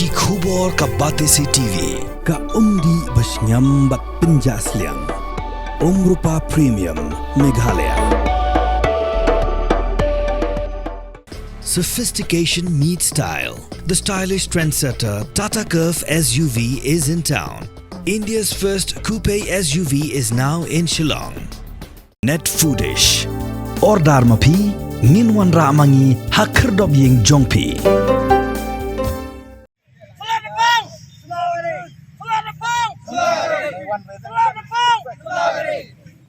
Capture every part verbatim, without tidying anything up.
Ki khubor ka Batesi T V, ka umdih ba shngiam bad pynjah sliang. Umrupa Premium, Meghalaya. Sophistication meets style. The stylish trendsetter Tata Curvv S U V is in town. India's first coupe S U V is now in Shillong. Net Foodish. Order ma phi, ngin wanrah ma ngi ha khyrdop ïing jong phi.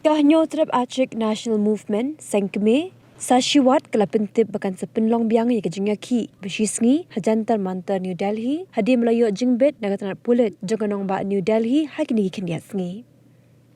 Ka Hynñiewtrep Achik National Movement, seng kmie, sa shi wat ka la pyntip ba kan sa pynlong biang ïa ka jingïakhih ba shi sngi ha Jantar Mantar, New Delhi, hadien ba la ïoh jingbit na ka tnat pulit jong ka nongbah New Delhi ha kine ki khyndiat sngi.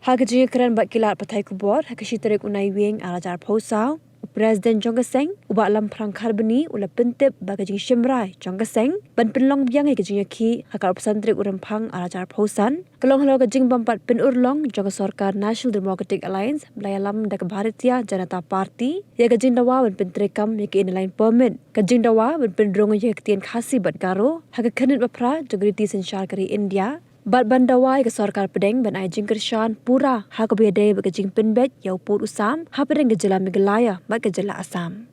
Ha ka jingïakren bad ki lad pathai khubor ha ka shi tarik u Naiwieng ar hajar arphew saw, u President jong ka seng, u Bah Lamphrang Kharbani, u la pyntip ba ka jingshim rai jong ka seng ban pynlong biang ïa ka jingïakhih ha ka arphew san tarik u Rymphang ar hajar arphew san ka long halor ka jingbym pat pynurlong jong ka sorkar National Democratic Alliance ba la ïalam da ka Bharatiya Janata Party ïa ka jingdawa ban pyntreikam ïa ka Inner Line Permit, ka jingdawa ban pynrung ïa ka ktien Khasi bad Garo ha ka khyrnit ba phra jong ka riti synshar ka ri India, bad ban dawa ïa ka sorkar pdeng ban ai jingkyrshan pura ha kaba ïadei bad ka jingpynbeit ïa u pud u sam hapdeng ka jylla Meghalaya bad ka jylla Assam.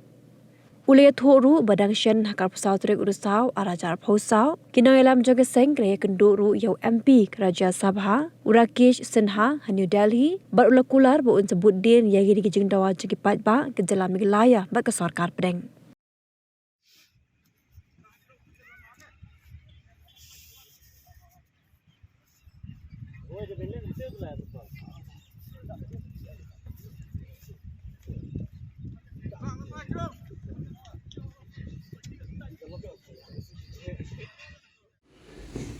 U la ïathuh ruh ba dang shen ha ka arphew saw tarik u Risaw ar hajar arphew saw, ki nongïalam jong ka seng ki la ïakynduh ruh ïa u M P ka Rajya Sabha, u Rakesh Sinha, ha New Delhi, bad u la kular ba un sa bud dien ïa kine ki jingdawa jong ki paidbah ka jylla Meghalaya bad ka sorkar pdeng.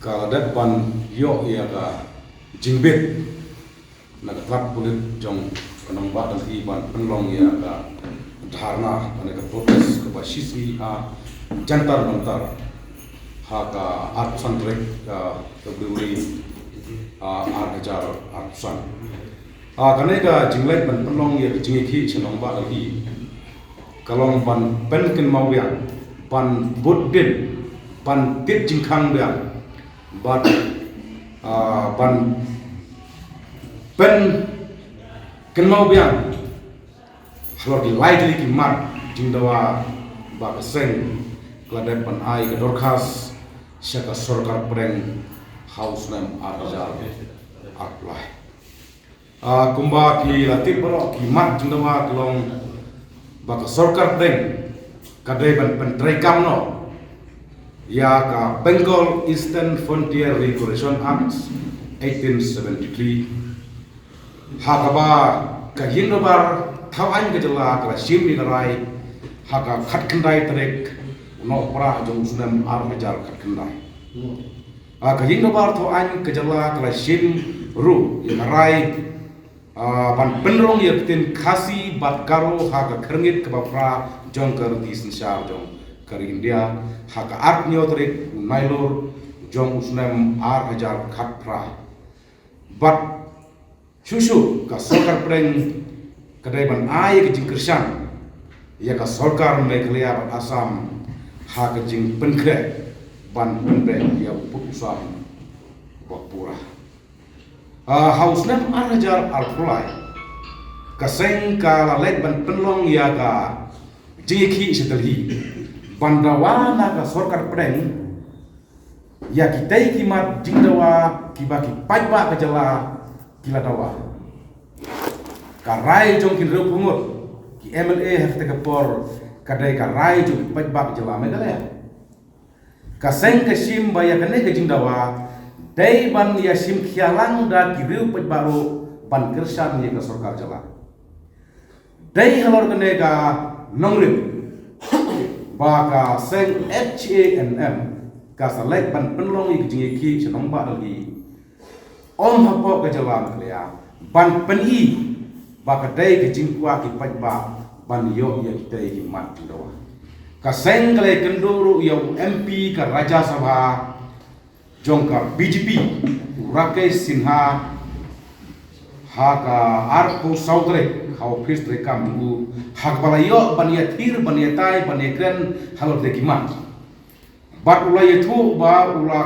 Ka la dep ban ïoh ïa ka jingbit na ka tnat pulit jong ka nongbah Delhi ban pynlong ïa ka dharna, lane ka protest kaba shi sngi ha Jantar Mantar ha ka arphew san tarik, ah, February, ah, ar hajar arphew san. Ah, kane ka jingleit ban pynlong ïa ka jingïakhih sha nongbah Delhi ka long ban pynkynmaw biang, ban bud dien, ban tip jingkhang biang, bad, ah, ban pynkynmaw biang halor ki lai tylli ki mat jingdawa ba ka seng ka la dep ban ai ka dorkhas sha ka sorkar pdeng ha u snem ar hajar arphew lai. Ah, kumba phi la tip baroh, ki mat jingdawa ka long ba ka sorkar pdeng ka dei ban pyntreikam noh ïa ka Bengal Eastern Frontier Regulation Act eighteen seventy-three, ha kaba ka ïing dorbar thaw aiñ ka jylla ka la shim ïa ka rai ha ka khatkhyndai tarik u Nohprah jong u snem ar hajar khatkhyndai. Ah, ka ïing dorbar thaw aiñ ka jylla ka la shim ruh ïa ka rai, ah, ban pynrung ïa ka ktien Khasi bad Garo ha ka khyrngit kaba phra jong ka riti synshar jong ka ri India ha ka arphew hynñiew tarik u Nailur jong u snem ar hajar khatphra. Bad shuh shuh ka sorkar pdeng ka dei ban ai ïa ka jingkyrshan ïa ka sorkar Meghalaya bad Assam ha ka jingpynkhreh ban pynbeit ïa u pud u sam ba pura. Ah, ha u snem ar hajar arphew lai ka seng ka la leit ban pynlong ïa ka jingïakhih sha Delhi ban dawa na ka sorkar pdeng ïa kitei ki mat jingdawa kiba ki paidbah ka jylla ki la dawa. Ka rai jong ki hynriew phra ngut ki M L A ha katei ka por ka dei ka rai jong ki paidbah ka jylla Meghalaya. Ka seng ka shim ba ïa kane ka jingdawa dei ban ïa shim khia lang da ki riew paidbah ruh ban kyrshan ïa ka sorkar jylla. Dei halor kane ka nongrim ba ka seng H A N M ka sa leit ban pynlong ïa ka jingïakhih sha nongbah Delhi, ym hapoh ka jylla Meghalaya, ban pyni ba ka dei ka jingkwah ki paidbah ban ïoh ïa kitei ki mat jingdawa. Ka seng ka la ïakynduh ruh ïa u M P ka Rajya Sabha jong ka B J P, u Rakesh Sinha, ha ka arphew saw tarik ha ophis treikam jong u, ha kaba la ïoh ban ïathir, ban ïatai, ban ïakren halor de ki mat. Bad u la ïathuh ba u la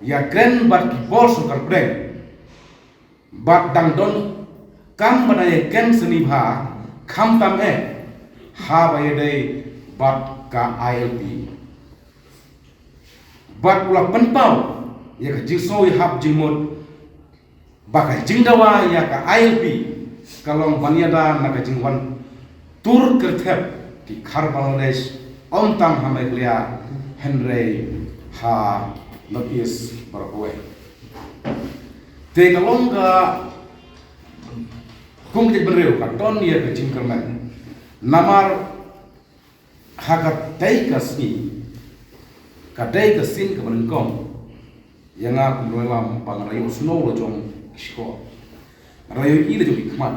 ïakren bad ki bor sorkar pdeng. Bad dang don kam ba dang ïakren sani bha, khamtam eh haba ïadei bad ka I L P. Bad u la pynpaw ïa ka jingsngew ïahap jingmut ba ka jingdawa ïa ka I L P ka long ban ïada na ka jingwan tur kyrthep ki khar Bangladesh, ym tang ha Meghalaya hynrei ha North East baroh kawei. Te ka long ka kum ka jaitbynriew ka don ïa ka jingkyrmen. Namar ha katei ka sngi ka dei ka sien kaba nyngkong ïa nga kum u nongïalam ba nga la ïohsngew la jong ki shkor, nga la ïohi la jong ki khmat.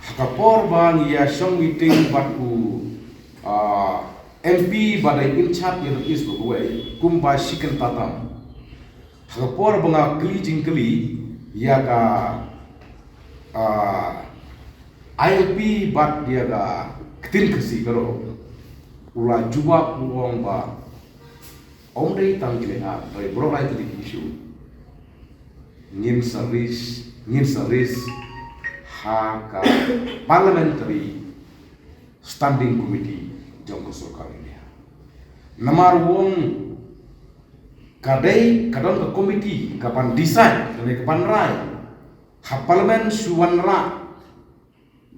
Ha ka por ba ngi ïa shong meeting bad u, ah, M P ba dei in charge ïa North East baroh kawei, kumba Shikan Tatam. Ha ka por ba nga kylli jingkylli ïa ka, ah, I L P bad ïa ka ktien Khasi baroh, u la jubab u ong ba ym dei tang ki leh ar, dei baroh lai tylli ki issue. Ngin sa raise, ngin sa raise ha ka Parliamentary Standing Committee jong ka sorkar India. Namar u ong ka dei ka don ka committee ka ban decide, ka dei ka ban rai. Ha Parliament shu wanrah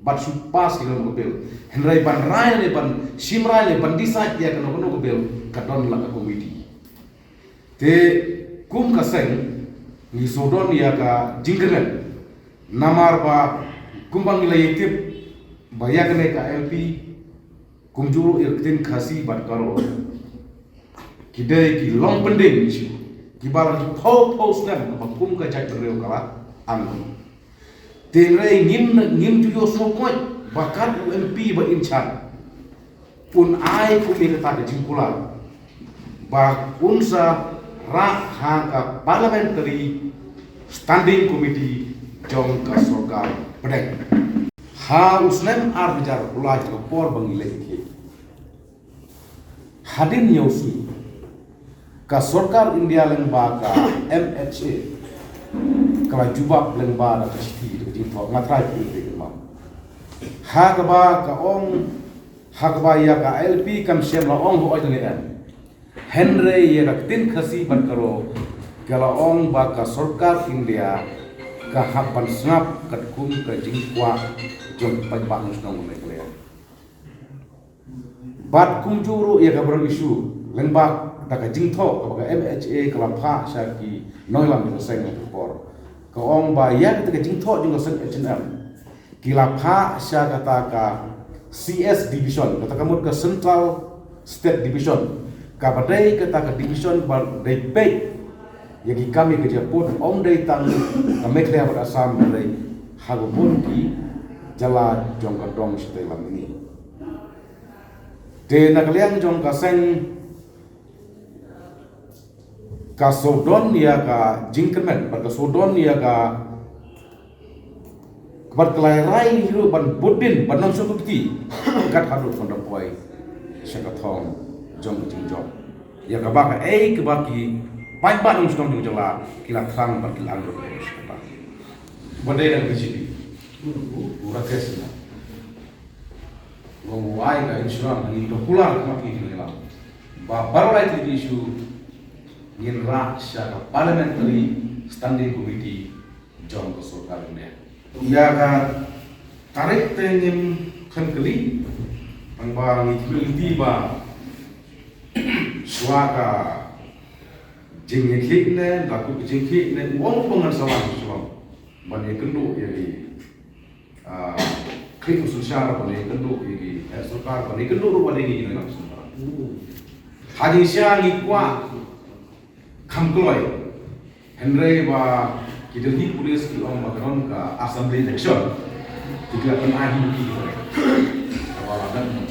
bad shu pass ïa kano ka bill. Hynrei ban rai ne ban shim rai ne ban decide ïa kano kano ka bill ka don la ka committee. Te kum ka seng ngi shu don ïa ka jingkyrmen. Namar ba kumba ngi la ïatip ba ïa kane ka I L P kumjuh ruh ïa ka ktien Khasi bad Garo ki dei ki long pending issue kiba la ki phew phew snem kaba kum ka jaitbynriew ka la angnud. Te hynrei ngim, ngim ju ïohsngew khuid ba kat u M P ba in charge un ai kum ïa kata ka jingkular ba un sa rah ha ka Parliamentary Standing Committee jong ka sorkar pdeng. Ha u snem ar hajar u la ka por ba ngi leh ki. Hadien ïa u sngi ka sorkar India lyngba ka M H A ka la jubab lyngba da ka shithi da ka jingthoh, nga trai phi te ma. Ha kaba ka ong, ha kaba ïa ka I L P kam shym la ong hooid ne em. Hynrei ïa ka ktien Khasi bad Garo ka la ong ba ka sorkar India ka hap ban sngap katkum ka jingkwah jong paidbah nongshong Meghalaya. Bad kumjuh ruh ïa ka baroh issue lyngba da ka jingthoh kaba ka M H A ka la phah sha ki nongïalam jong ka seng ha ka por. Ka ong ba ïa kata ka jingthoh jong ka seng H N M ki la phah sha kata ka C S division, kata ka mut ka Central State Division, kaba dei kata ka division ba dei peit ïa ki kam ïa ka jingput, ym dei tang ka Meghalaya bad Assam, hynrei ha ka bun ki jylla jong ka dong shatei lam ini. Te na ka liang jong ka seng ka shu don ïa ka jingkyrmen bad ka shu don ïa ka bad ka la rai hi ruh ban bud dien ban nang shu kti kat haduh ban da poi sha ka thong jong ka jingjop. Ïa kaba kaei kaba ki paidbah nongshong jong ka jylla ki la thrang bad ki la angnud sha kata. Ba dei na ka B J P u Rakesh Sinha. Long wai ka insurance ngi to kular ka ki ngi la. Ba baroh lai tylli ki issue ngin rah sha ka Parliamentary Standing Committee jong ka sorkar India. Ïa ka tarik te ngim khan kali. Tang ba ngi kylli ba shuwa ka jingïakhih ne, da ku ka jingkhih ne, u ong ba ngan sa wan shuwa ban ïakynduh ïa ki. Ah, khlieh u synshar ban ïakynduh ïa ki, eh, sorkar ban ïakynduh ruh ban ïa ki nongïalam synshar. Ha jingshisha ngi kwah kham kloi. Hynrei ba ki Delhi Police ki ong ba ka don ka assembly election. Ki la pynai hi ki ki. Ba la dang